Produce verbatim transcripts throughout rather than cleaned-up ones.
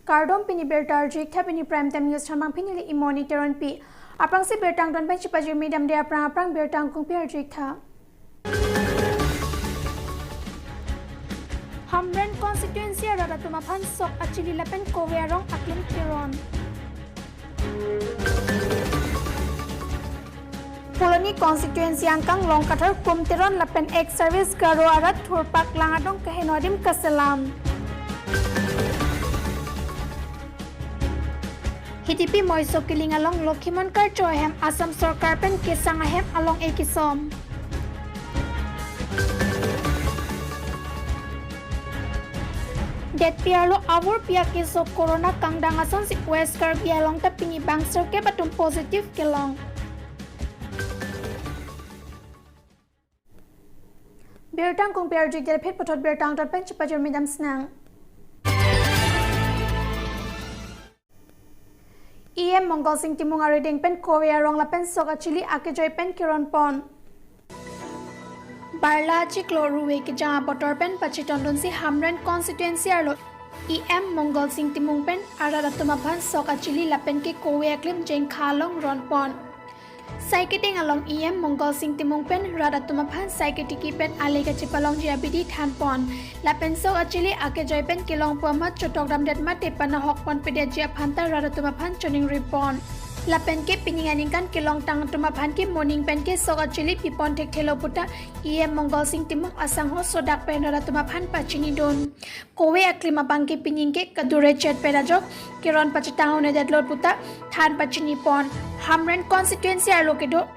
Kardom, pini birta arju-ik tha, pini Prime Time News thanbang pini le Imoni Teronpi. Aphrangsi birta angton pen chipajirmi damde aphrang aphrang birta angkung pi arju-ik tha. Hamren constituency arat atum aphan sok achili lapen kove arong aklim keron. Phuloni constituency angkang Longkathar Kum Teron lapen ex-service Garo arat thurpak lang adong kaheno adim kaselam. Hidipi Moiso Kiling along Lokhimon Karcho ahem Assam Sorkar pen kesang ahem along-e kesom. Detpi arlo avur pi akeso corona kangdang asonsi West Karbi Anglong ta pini bang sirkep atum positive kelong. Birta angkung pi arju-ik det, phit puthot birta angton pen chipajirmi dam sinang. E M Mongol Sing Timung arideng pen kove arong lapen sok achili akejoi pen keron pon. Barla chiklo ruve kejang abotor pen pachetongdunsi Hamren constituency arlo E M Mongol Sing Timung pen arat atum aphan sok achili lapen ke kove aklim jengkha along ron pon. Sai kedeng along E M Mongol Sing Timung pen rat atum aphan sai ketiki pen ale kachepalongji abidi than pon. Lapen sok achili akejoi pen kelong pu amat chotok damdet mate panahok pon pedetji aphan ta rat atum aphan choningri pon. Lapen ke pining aningkan kelongtang atum aphan ke moning pen ke sok achili pipon thekthelo puta E M Mongol Sing Timung asangho sodak pen rat atum aphan pachinidun. Kove aklim abang ke pining ke kadure chet pen ajok keron pachetang un-edetlo puta than pachini pon. Hamren constituency arlo kedo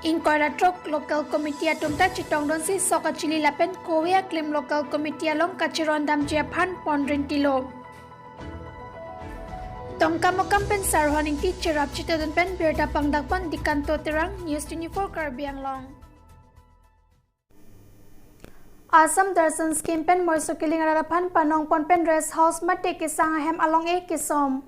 ingkoi ra throk local committee atum ta chetongdunsi sok achili lapen kove aklim local committee along kacheron damji aphan pon rintilo. Dongkamukam pen Sarhon Ingti cherap chetongdun pen birta pangdak pon Dikanto Terang, News twenty-four Karbi Anglong. Assam Darshan Scheme pen Moiso Kiling arat aphan panong pon pen rest house mate kesang ahem along-e kesom.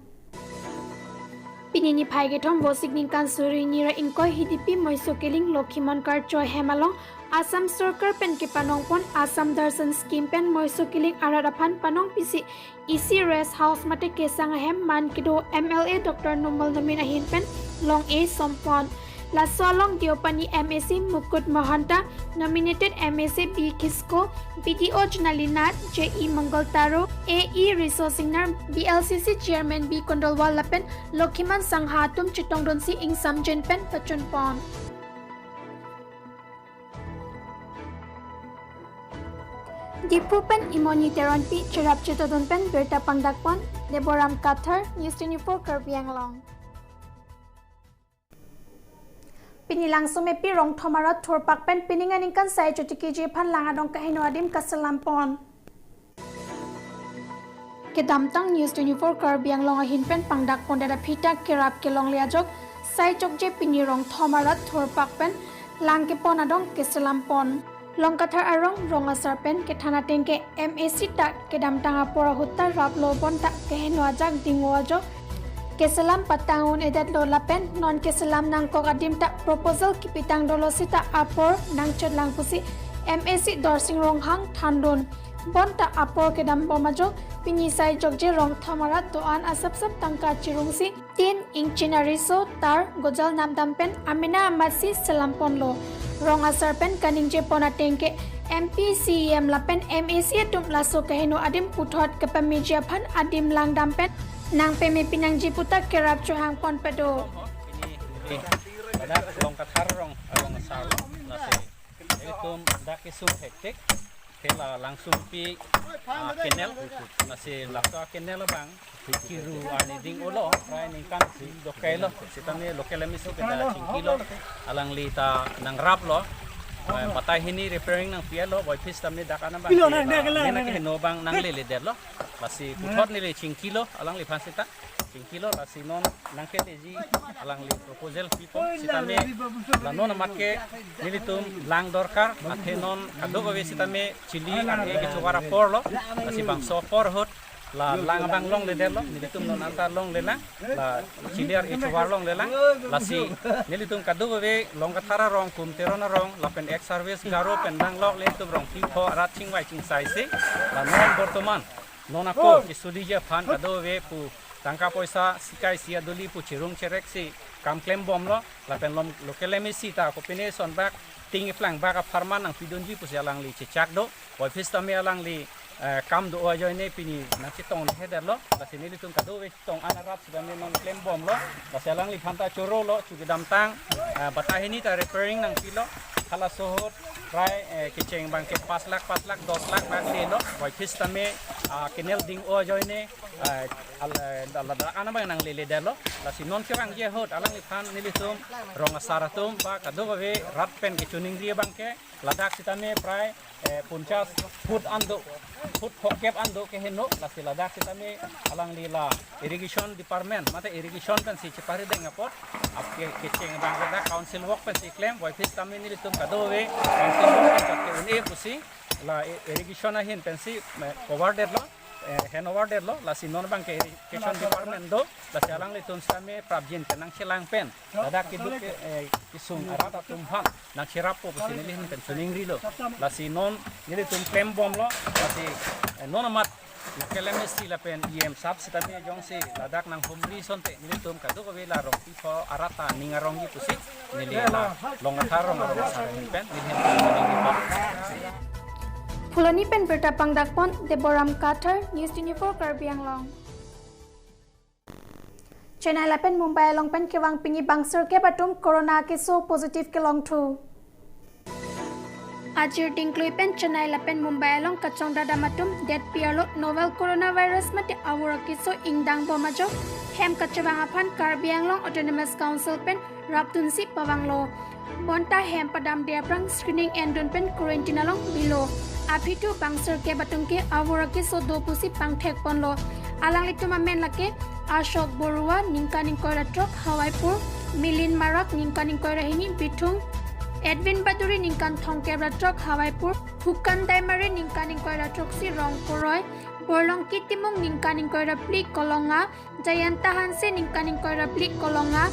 Pini niphai kethom Vosik ningkan suri ni ra ingkoi hidipi Moiso Kiling Lokhimon Karcho ahem along Assam Sorkar pen kepanong pon Assam Darshan Scheme pen Moiso Kiling arat aphan panong pisi isi rest house mate kesang ahem man kedo M L A Doctor Numal Momin ahin pen long-e som pon. Laso along Deopani M A C Mukut Mahanta, nominated M A C B Kisko, B D O Jonali Nath, J E Mongol Taro, A E Riso Singnar, B L C C Chairman B Kondolwal lapen Lokhimon Sangha atum chetongdunsi ingsamjin pen pachun pon. Diphu pen Imoni Teronpi cherap chetongdun pen birta pangdak pon, Deboram Kathar, News twenty-four Karbi Anglong. Pini Langsomepi rong thom arat thurpak pen pining aningkan sai chotikiji aphan lang adong kaheno adim kaselam pon. Kedamtang News twenty-four Karbi Anglong ahin pen pangdak pondet aphi ta kerap kelongle ajok sai chokche pini rong thom arat thurpak pen lang kepon adong keselam pon. Longkathar arong rong asar pen kethan ateng ke M A C ta kedamtang apor ahut ta raplo bonta kaheno ajak dingo ajok keselam patang un-edetlo lapen non keselam nangkok adim ta proposal kepitang dolo seta apor nangchot lang pusi M A C Dorsing Ronghang thandun. Bonta apor kedam bom ajok pini sai chokche rong thom arat do-an asapsap tangka chirungsi tin ingchin ariso tar gojal namdam pen amena amatsi selam ponlo. Rong asar pen kaningje pon ateng ke M P, C E M lapen M A C atum laso kaheno adim puthot kepameji aphan adim langdam pen nangpeme pinangji puta kerap chohang ponpe do. Ini, ini, pada Longkathar rong, rong asar lo, nasi. Itum dak kesung hektik, ke la Langsomepi, ah, canal, nasi laso canal abang kiru arni ding-olo, rai ningkan si dokai lo, sitame local M A C kita chingkilo, alangli ta nangraplo, eh, batai hini repairing nangpi-etlo, boipis tame dak anam bang, pilo na, ke la, dak la, nena na, ke na. Heno bang nanglele detlo, lasi puthot neli chingkilo, alangliphan seta. Chingkilo lasi non nangkeleji alangli proposal pipo sitame la non amat ke nelitum lang dorkar athe non kadokave sitame chili ar-e kechovar apor lo lasi bangso apor ahut la lang abang longledetlo nelitum non anta longlelang la chili ar-e chovar longlelang lasi nelitum kadokave Longkathar arong Kumteron arong lapen ex service Garo pen danglok nelitum rong pipho arat chingvai chingsai si la non bortoman non ako kesuliji aphan kadokave pu tangka poisa sikai si aduli pu chirung cherek si kam klembomlo, lapen lom local M A C ta kopine son bak ting iplang bak apharman nangpidunji pusi alangli chechak do. Voiphit sitame alangli, eh, kam do ajoine pini nangchetong hedetlo, lasi nelitum kadokave chetong an arat sitame non klembomlo, lasi alangliphan ta chorolo, chukidamtang, eh, bata hini ta repairing nangpilo, halaso ahut prai, eh, kecheng abangke pas lakh, pas lakh, dos lakh bak delo, voiphit sitame, ah, canal ding ajoine, eh, al-, eh, ladak an abang nanglele detlo, lasi non kevangji ahut alangliphan nelitum rong asar atum ba kadokave rat pen kechiningri abangke ladak sitame prai, eh, ponchas foot an do, foot phongkep an do keheno, lasi ladak sitame alangli la irrigation department, mate irrigation pensi cheparideng apot, ap ke, kecheng abang ladak council work pensi klem, voiphit sitame nelitum kadokave council work pen chot ke-un-e pusi, la i-, irrigation ahin pensi, eh, cover detlo, eh, hand over detlo, lasi non abangke irrigation department do, lasi alanglitum sitame prapjin pen nangchelang pen ladak keduk ke, eh, kesung arat atum aphan nangcherappo pusi neli ahin pen chiningrilo. Lasi non nelitum klembomlo, lasi, eh, non amat local M A C lapen E M sahab sitame jongsi ladak nanghumri asonte nelitum kadokave la Rongpi pho arat ta ning arongji pusi neli la Longathar rong arong asar ahin pen neli ahin pen chiningripo. Phuloni pen birta pangdakpon Deboram Kathar, News twenty-four Karbi Anglong. Chennai lapen Mumbai along pen kevang pini bang sirkep atum corona keso positive kelongthu. Ajir dingklui pen Chennai lapen Mumbai along kachongdadam atum detpi arlo novel coronavirus mate avur akeso ingdangbom ajok hem kachevang aphan Karbi Anglong Autonomous Council pen rapdunsi pavanglo. Bonta hem padamde aphrang screening endun pen quarantine along bilo. Aphi thu bang sirkep atum ke avur akeso do pusi pangthekponlo. Alanglitum amen lake Ashok Borua ningkan ingkoi ra throk Hawaipur, Milin Marak ningkan ingkoi ra hini Bithung, Edwin Baduri ningkan thomkep ra throk Hawaipur, Hukan Daimari ningkan ingkoi ra throksi Rongporoi, Borlongki Timung ningkan ingkoi ra phli Kolonga, Jayanta Hanse ningkan ingkoi ra phli Kolonga,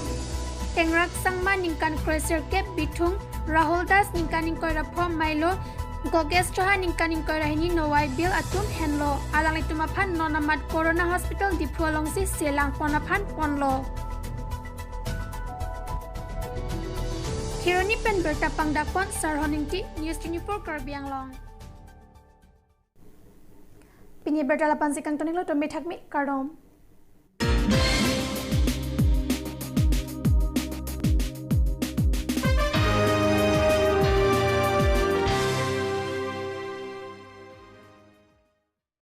Tengrak Sangma ningkan kroi sirkep Bithung, Rahul Das ningkan ingkoi ra pho Mailo, Gogesh Chauhan ningkan ingkoi ra hini Noaibel atum henlo. Alanglitum aphan non amat Corona Hospital Diphu alongsi selangpon aphan ponlo. Kheroni pen birta pangdakpon Sarhon Ingti, News twenty-four Karbi Anglong. Pini birta lapu-ansi kangtoninglo, tumi thakmi, kardom.